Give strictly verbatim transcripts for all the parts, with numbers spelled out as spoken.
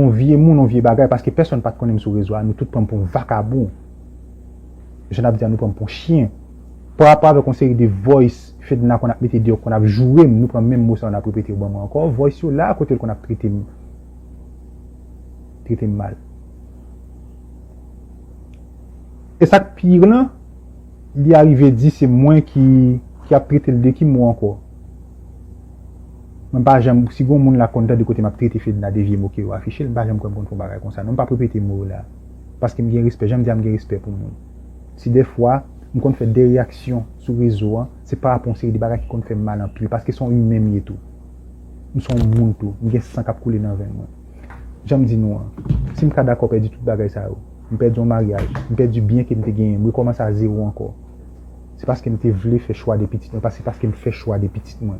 yon vye moun, yon vye bagay, paske pèsonn pa t konnen m sou rezo a, nou tout pran m pou yon vakabon. Jan n ap di a, nou pran m pou yon chen. Pa rapò avèk yon seri de voice Fedna konn ap mete deyò, konn ap joure m, nou pran menm mo sa yo, n ap repete yo ban mwen ankò. Voice yo la, kote l konn ap trete m, trete m mal. E sa k pi iran, li arive di se mwen ki, ki ap trete l de ki mo ankò? Mwen pa janm, si gon moun la konn tande kote m ap trete Fedna de vye mo ke yo afiche l, m pa janm kwè m konn fè yon bagay konsa. Non, m p ap repete mo yo la. Paske m gen respè, jan m di a, m gen respè pou moun. Si dèfwa, m konn fè de reyaksyon sou rezo an, se pa rapò yon seri de bagay ki konn fè m mal anpil, paske se yon imen m ye tou. M se yon moun tou, m gen san k ap koule nan venn mwen. Jan m di nou an, si m ka dakò pèdi tout bagay sa yo, m pèdi yon maryaj, m pèdi byen ke m te genyen, m rekòmanse a zewo ankò. Se paske m te vle fè chwa de pitit mwen, paske, paske m fè chwa de pitit mwen.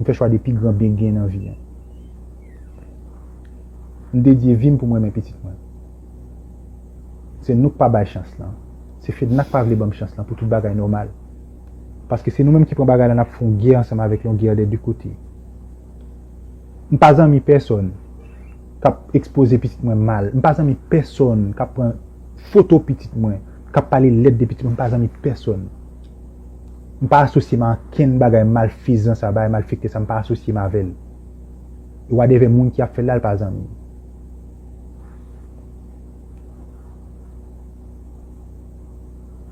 M fè chwa de pi gran byen k genyen nan vi an. M dedye vi m pou m renmen pitit mwen. Se nou k pa bay chans lan. Se Fedna k pa vle ban m chans lan pou tout bagay nòmal. Paske se nou menm ki pran bagay la, n ap fè yon gè ansanm avèk yon gè de de kote. M pa zanmi pèsonn k ap ekspoze pitit mwen mal. M pa zanmi pèsonn k ap pran foto pitit mwen, k ap pale lèd de pitit mwen. M pa zanmi pèsonn. M pa asosye m a ankenn bagay malfezan sa, bagay malfektè sa, m pa asosye m avè l. E wadèvè moun ki ap fè l la, l pa zanmi m.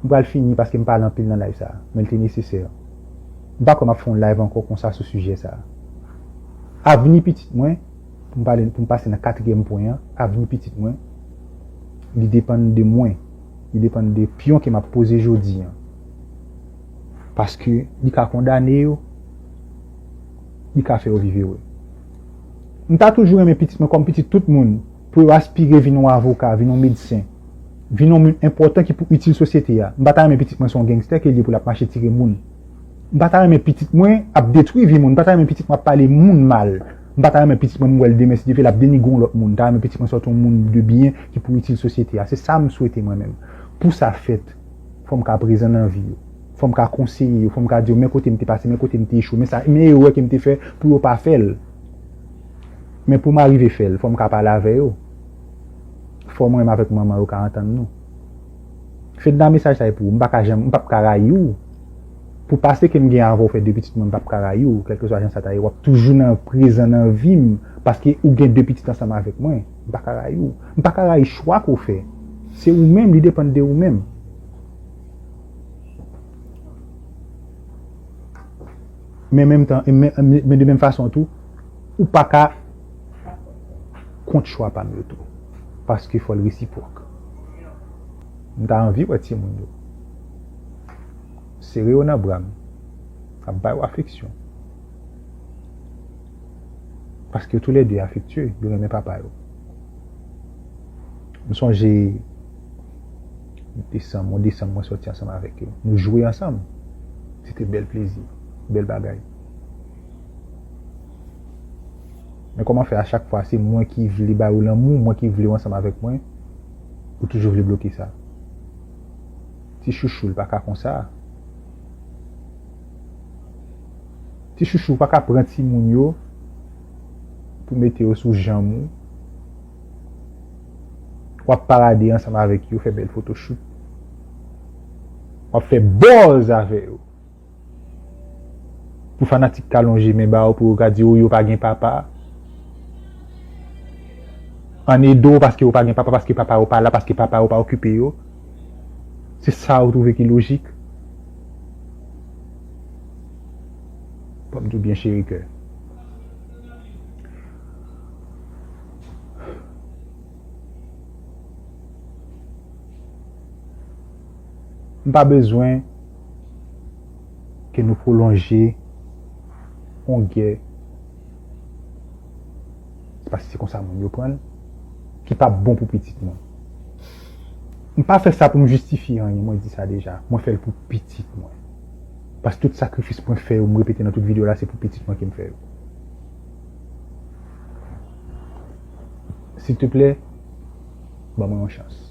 M pral fini paske m pale anpil nan live sa, men l te nesesè. M pa kwè m ap fè yon live ankò konsa sou sijè sa. Avni pitit mwen, pou m pale, pou m pase nan katriyèm pwen an, avni pitit mwen, li depann de mwen. Li depann de pyon ke m ap poze jodi an. Paske li ka kondane yo, li ka fè yo viv ere. M ta toujou renmen pitit mwen kòm pitit tout moun, pou yo aspire vin yon avoka, vin yon medsen, vin yon moun enpòtan ki pou itil sosyete a. M pa ta renmen pitit mwen se yon gangstè ke l ye pou l ap mache tire moun. M pa ta renmen pitit mwen ap detwi vi moun. M pa ta renmen pitit mwen ap pale moun mal. M pa ta renmen pitit mwen, m wè l demen, si Dye vle, l ap denigre yon lòt moun. M ta renmen pitit mwen sòti yon moun de byen ki pou itil sosyete a. Se sa m swete mwen menm. Pou sa fèt, fò m ka prezan nan vi yo. Fò m ka konseye yo. Fò m ka di yo, men kote m te pase, men kote m te echwe, men sa, men erè ke m te fè pou yo pa fè l. Men pou m arive fè l, fò m ka pale avè yo. Fò mwen menm avèk manman yo ka antann nou. Fedna, mesaj sa e pou ou. M pa ka janm, m p ap ka rayi w. Pou pase ke m gen avè w fè de pitit mwen, m p ap ka rayi w. Kèlkeswa jan sa ta ye, w ap toujou nan prezan nan vi m. Paske ou gen de pitit ansanm avèk mwen. M pa ka rayi w. M pa ka rayi chwa ke w fè. Se ou menm, li depann de ou menm. Men menm tan, men, men de menm fason tou, ou pa ka kont chwa pa m yo tou. Paske fò l resipwòk. M ta anvi wè timoun yo. Sere yo nan bra m. Ap ba yo afeksyon. Paske yo toulède afektye, yo renmen papa yo. M sonje desanm, yon desanm mwen sòti ansanm avèk yo. Nou jwe ansanm. Se te bèl plezi, bèl bagay. Men kòman fè a chak fwa se mwen ki vle ba yo lanmou, mwen ki vle yo ansanm avèk mwen, ou toujou vle bloke sa? Ti chouchou, l pa ka konsa. Ti chouchou, ou pa ka pran timoun yo pou mete yo sou janm ou. W ap parade ansanm avèk yo, fè bèl photoshoot. W ap fè buzz avè yo. Pou fanatik ka lonje men ba yo, pou yo ka di, "O, yo pa gen papa." Ann ede w paske yo pa gen papa, paske papa yo pa la, paske papa yo pa okipe yo. Se sa ou twouve ki lojik? Ban m di w byen, cheri kè. M pa bezwen ke nou pwolonje yon gè, se paske se konsa moun yo pran l, ki p ap bon pou pitit mwen. M pa fè sa pou m jistifye anyen, mwen di sa deja. Mwen fè l pou pitit mwen. Paske tout sakrifis mwen fè yo, m repete nan tout videyo la, se pou pitit mwen ke m fè yo. Silteplè, ban mwen yon chans.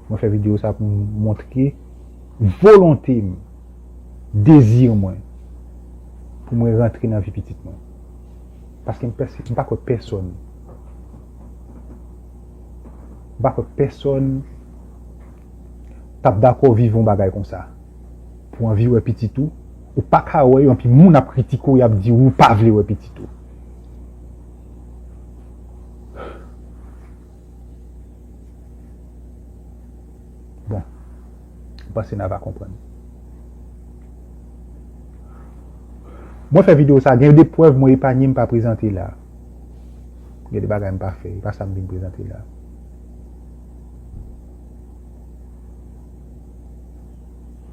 Mwen fè videyo sa pou m montre volonte m, dezi mwen, pou mwen rantre nan vi pitit mwen. Paske m pèsi- m pa kwè pèsonn. M pa kwè pèsonn t ap dakò viv yon bagay konsa. Pou anvi wè pitit ou, ou pa ka wè yo, anpi moun ap kritike w, y ap di ou pa vle wè pitit ou. Bon, m panse n a va konprann. Mwen fè videyo sa, gen de prèv mwen epanye, m pa prezante la. Gen de bagay m pa fè, e pa sa m vin prezante la.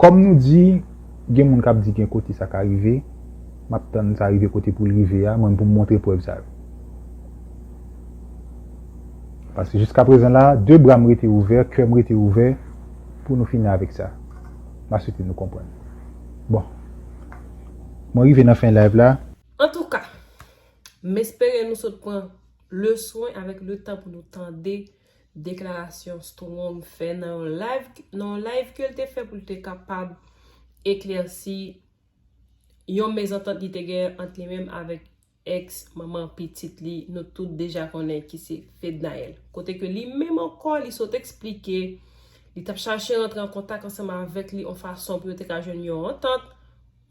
Kòm nou di, gen moun k ap di gen kote sa ka rive, m ap tann sa rive kote pou l rive a, mwen pou m montre prèv sa yo. Paske jiskaprezan la, de bra m rete ouvè, kè m rete ouvè, pou nou fini avèk sa. M a swete nou konprann. Bon. Mwen rive nan fen live la. Antouka, m espere nou sot pran leswen avèk letan pou nou tande deklarasyon Strong fè nan yon live, nan yon live ke l te fè pou l te kapab eklèsi yon mezantant li te genyen ant li menm avèk ex manman pitit li, nou tout deja konnen ki se Fednaelle. Kote ke li menm ankò, li sot eksplike li t ap chache rantre an kontak ansanm avèk li yon fason pou yo te ka jwenn yon antant,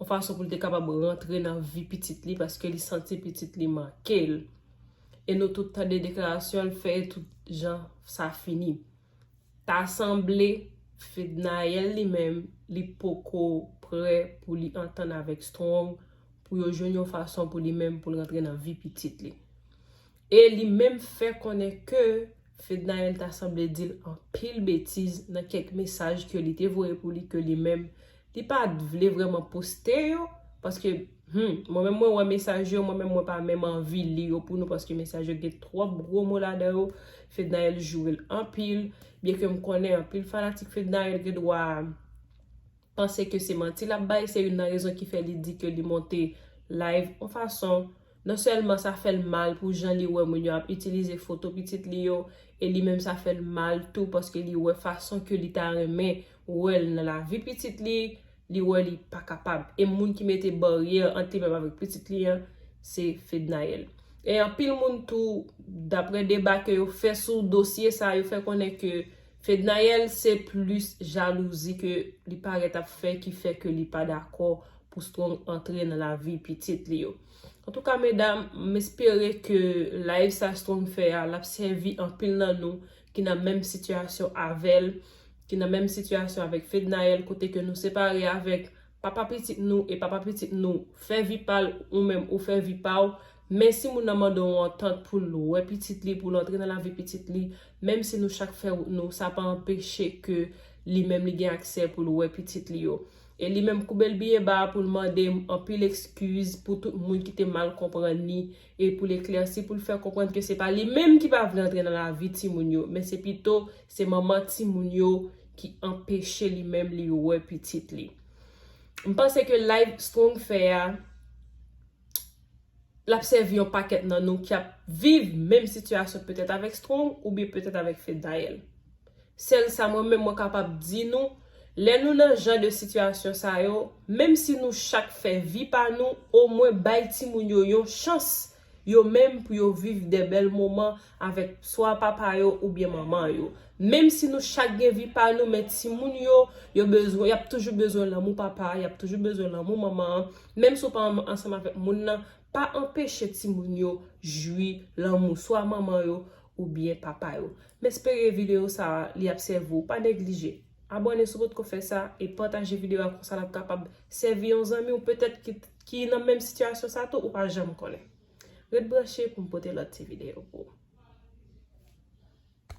yon fason pou li te kapab rantre nan vi pitit li paske li santi pitit li manke l. E nou tout tande deklarasyon l fè e tout jan sa fini. Ta sanble Fednaelle li menm, li poko prè pou li antann avèk Strong pou yo jwenn yon fason pou li menm pou l rantre nan vi pitit li. E li menm fè konnen ke Fednaelle ta sanble di l anpil betiz nan kèk mesaj ke li te voye pou li ke li menm li pa t vle vrèman poste yo, paske hmm, mwen menm mwen wè mesaj yo, mwen menm mwen pa menm anvi li yo pou nou paske mesaj yo gen twòp gwo mo ladan yo. Fednaelle joure l anpil, byenke m konnen anpil fanatik Fednaelle gen dwa panse ke se manti l ap bay, se youn nan rezon ki fè li di ke li monte live yon fason, non sèlman sa fè l mal pou jan li wè moun yo ap itilize foto pitit li yo, e li menm sa fè l mal tou paske li wè fason ke li ta renmen wè l nan lavi pitit li, li wè li pa kapab. E moun ki mete baryè ant li menm avèk pitit li an, se Fednaelle. E anpil moun tou, daprè deba ke yo fè sou dosye sa, yo fè konnen ke Fednaelle se plis jalouzi ke li parèt ap fè ki fè ke li pa dakò pou Strong antre nan lavi pitit li yo. Antouka medam, m espere ke live sa Strong fè a, l ap sèvi anpil nan nou ki nan menm sitiyasyon avè l, ki nan menm sitiyasyon avèk Fednaelle, kote ke nou separe avèk papa pitit nou e papa pitit nou fè vi pa l, ou menm ou fè vi pa w, men si moun nan mande w yon antant pou l wè pitit li, pou l antre nan lavi pitit li, menm si nou chak fè wout nou, sa pa anpeche ke li menm li gen aksè pou l wè pitit li yo. E li menm koube l byen ba pou l mande anpil ekskiz pou tout moun ki te mal konprann li e pou l eklèsi, pou l fè konprann ke se pa li menm ki pa vle antre nan lavi timoun yo, men se pito se manman timoun yo ki anpeche li menm li wè pitit li. M panse ke live Strong fè a, l ap sèvi yon pakèt nan nou ki ap viv menm sitiyasyon petèt avèk Strong oubyen petèt avèk Fednaelle. Sèl sa mwen menm mwen kapab di nou, lè nou nan jan de sitiyasyon sa yo, menm si nou chak fè vi pa nou, omwen bay timoun yo yon chans yo menm pou yo viv de bèl moman avèk swa papa yo oubyen manman yo. Menm si nou chak gen vi pa nou, men timoun yo, yo bezwen, y ap toujou bezwen lanmou papa, y ap toujou bezwen lanmou manman an. Menm si w pa ansanm avèk moun nan, pa anpeche timoun yo jwi lanmou swa manman yo oubyen papa yo. M espere videyo sa a, li ap sèvi w. Pa neglije abòne si w potko fè sa e pataje videyo a konsa l ap kapab sèvi yon zanmi w petèt ki, ki nan menm sitiyasyon sa tou, ou pa janm konnen. Ret branche pou m pote lòt ti videyo pou ou.